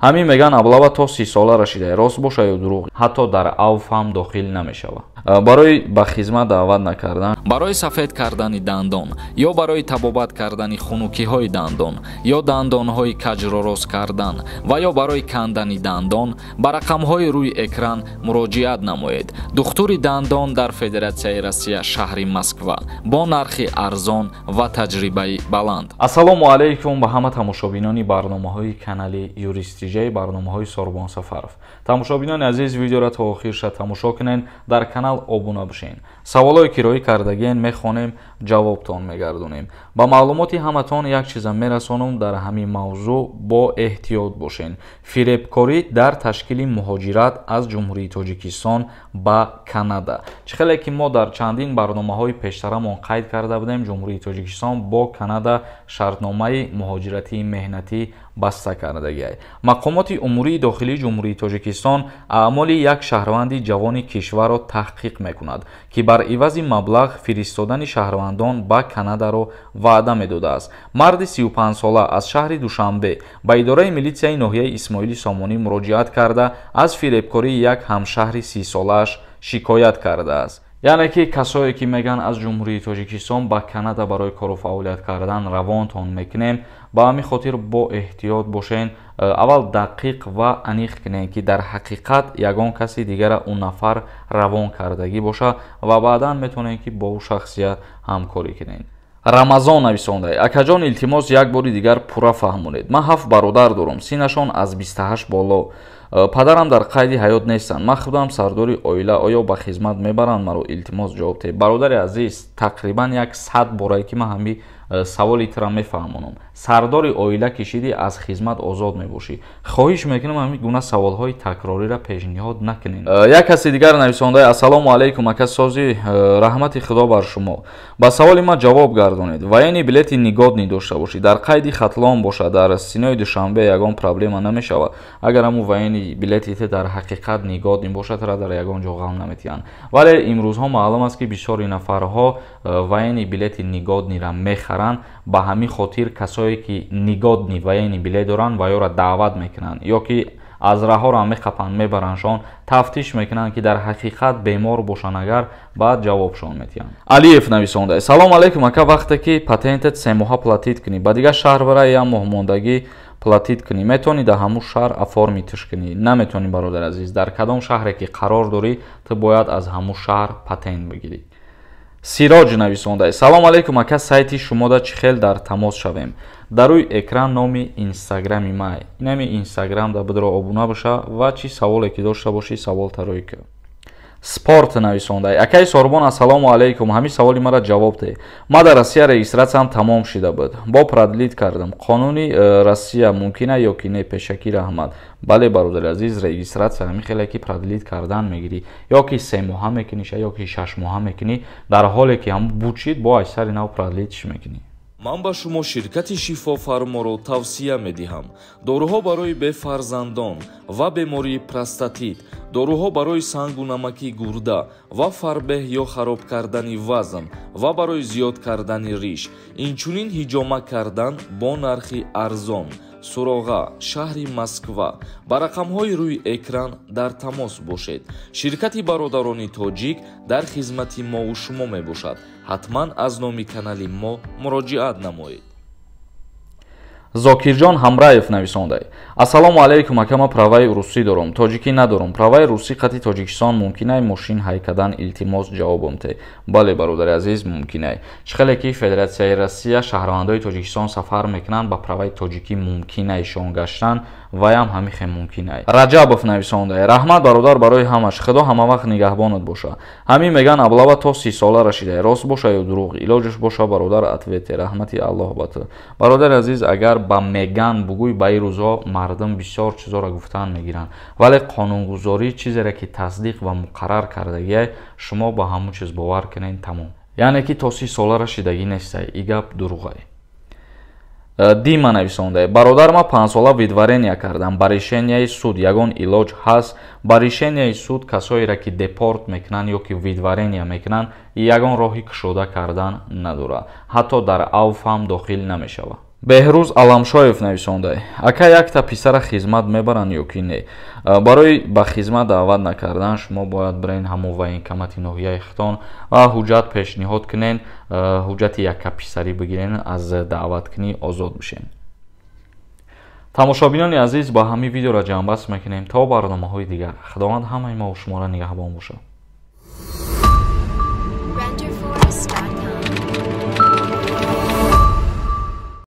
Ҳамин меган облава то 30 сола расида, рост боша ё дурӯғ, ҳатто дар авф ҳам дохил намешавад. Барои ба хизмат даъват накардан, барои сафед кардани дандон ё барои табобат кардани хунукиҳои дандон ё дандонҳои каҷро рост кардан ва ё барои кандани дандон ба рақамҳои рӯи экран муроҷиат намоед. Духтури дандон дар Федератсияи Россия, шаҳри Москва, бо нархи арзон ва таҷрибаи баланд. Ассалому алайкум ба ҳама тамошобинони барномаҳои канали Юристиҷаи барномаҳои Сорбон Сафаров. Тамошобинони азиз, видеоро то охирша тамошо кунед, дар канал обуна бошед. Саволҳое ки роҳӣ кардагиен мехонем, ҷавобтон мегардонем. Ба маълумоти ҳаматон як чиза мерасонам, дар ҳамин мавзӯъ бо эҳтиёт бошед. Фиребкорӣ дар ташкили муҳоҷират аз Ҷумҳурии Тоҷикистон ба Канада. Чӣ хеле ки мо дар чандин барномаҳои пештарамон қайд карда будем, Ҷумҳурии Тоҷикистон бо Канада шартномаи муҳоҷиратии меҳнатӣ баста кардагиай. Мақомоти умурии дохилии Ҷумҳурии Тоҷикистон аъмоли як шаҳрванди ҷавони кишварро таҳқиқ мекунад, ки бар ивази маблағ фиристодани шаҳрвандон ба Канадаро ваъда медодааст. Марди 35-сола аз шаҳри Душанбе ба идораи милитсияи ноҳияи Исмоили Сомонӣ муроҷиат карда, аз фиребкории як ҳамшаҳри 30-солааш шикоят кардааст. Яъне ки касое ки меган аз Ҷумҳурии Тоҷикистон ба Канада барои кору фаъолият кардан равонтон мекунем, ба ҳамин хотир бо эҳтиёт бошен. Аввал дақиқ ва аниқ кунед, ки дар ҳақиқат ягон каси дигара он нафар равон кардагӣ боша ва баъдан метавонед ки бо ӯ шахсият ҳамкорӣ кунед. Рамазон нависонда: акаҷон, илтимос, як бори дигар пурра фаҳмонед. Ман 7 бародар дорам, синашон аз 28 боло. Падарам дар қайди ҳаёт нестанд, ман худам сардори оила. Оё ба хизмат мебаранд маро? Илтимос, ҷавоб диҳед. Бародари азиз, тақрибан 100 борае ки ман ҳамин саволи тира мефаҳмонам. Сардори оила кишиди, аз хизмат озод мебошӣ. Хоҳиш мекунам, ҳамин гуна саволҳои такрориро пешниҳод накунед. Як каси дигар нависонда: ассалому алайкум ака сози, раҳмати худо бар шумо. Ба саволи ман ҷавоб гардонед. Военный билети негодный дошта бошӣ, дар қайди Хатлон бошад, дар Синои Душанбе ягон проблема намешавад. Агар ҳамун военный билети те дар ҳақиқат негодный бошад, тара дар ягон ҷо ғам наметиҳанд. Вале имрӯзҳо маълум аст, ки бисёри нафарҳо военный билети негодныйра мехаранд. Ба ҳамин хотир касое ки негодный военный билет доранд ва ёро даъват мекунанд ё ки аз раҳоро меқапанд, мебарандшон, тафтиш мекунанд, ки дар ҳақиқат бемор бошанд, агар баъд ҷавобшон метиҳанд. Алиев нависонда: салом алайкум ака, вақте ки патентет 3 моҳа платить кунӣ, ба дигар шаҳр бара, як моҳ мондагӣ платить кунӣ, метавонӣ дар ҳамун шаҳр оформитьш кунӣ? Наметавонӣ, бародари азиз. Дар кадом шаҳре ки қарор дорӣ, ту бояд аз ҳамун шаҳр патент бигирӣ. Сироҷ нависонда: салом алайкум ака, сайти шумода чӣ хел дар тамос шавем? Дар рӯи экран номи инстаграми май, инами инстаграм да бидро обуна боша ва чӣ саволе ки дошта бошӣ, савол тароӣ кун. Спорт нависонда: акаи Сорбон, ассалому алайкум, ҳамин саволи маро ҷавоб деҳ. Ман дар Россия регистратсиям тамом шида буд, бо продлить кардам. Қонуни Россия мумкина ё ки не? Пешакӣ раҳмат. Бале, бародари азиз, регистратсия ҳамин хеле ки продлить кардан мегирӣ, ё ки 3 моҳа мекуниша, ё ки 6 моҳа мекунӣ. Дар ҳоле ки ҳам бучид, бо аз сари нав продлитьш мекунӣ. Ман ба шумо ширкати Шифофарморо тавсия медиҳам. Доруҳо барои бефарзандон ва бемории простатит, доруҳо барои сангу намаки гурда ва фарбеҳ ё хароб кардани вазн ва барои зиёд кардани риш, инчунин ҳиҷома кардан бо нархи арзон. Суроға: шаҳри Москва. Ба рақамҳои рӯи экран дар тамос бошед. Ширкати бародарони тоҷик дар хизмати мову шумо мебошад. Ҳатман аз номи канали мо муроҷиат намоед. Зокирҷон Ҳамраев нависонда: ассалому алайкум ака, ман праваи русӣ дорам, тоҷикӣ надорам. Праваи русӣ қати Тоҷикистон мумкинай мошин ҳайкадан? Илтимос, ҷавобам те. Бале, бародари азиз, мумкинай. Чӣ хеле ки Федератсияи Россия шаҳрвандои Тоҷикистон сафар мекунанд, ба праваи тоҷикӣ мумкинайшон гаштан, ваям ҳамин хел мумкинай. Раҷабов нависонда: раҳмат, бародар, барои ҳамаш, худо ҳамавақт нигаҳбонат боша. Ҳамин меган облава то 30 сола расида, рост боша ё дурӯғ? Илоҷаш боша, бародар, ответе. Раҳмати Аллоҳ ба ту. Бародари азиз, агар ба меган бугӯй, ба ин рӯзҳо мардум бисёр чизоро гуфтан мегиранд, вале қонунгузорӣ чизере ки тасдиқ ва муқаррар кардагиай, шумо ба ҳамун чиз бовар кунед, тамом. Яъне ки то 30 сола расидагӣ нестай, и гап дурӯғай. Дима нависонда: бародар, ман 5 сола выдворения кардам, ба решенияи суд ягон илоҷ ҳаст? Ба решенияи суд касоеро ки депорт мекунанд ё ки выдворения мекунанд, ягон роҳи кушода кардан надорад, ҳатто дар авф ҳам дохил намешавад. Беҳрӯз Аламшоев нависонда: ака, якта писара хизмат мебаранд ё ки не? Барои ба хизмат даъват накардан шумо бояд бирен ҳамон военкомати ноҳияи хитон ва ҳуҷҷат пешниҳод кунен, ҳуҷҷати яккаписарӣ бигирен, аз даъваткунӣ озод бишен. Тамошобинони азиз, ба ҳамин видеоро ҷамъбаст мекунем. То барномаҳои дигар Худованд ҳамаи мову шуморо нигаҳбон бошад. Render Forest.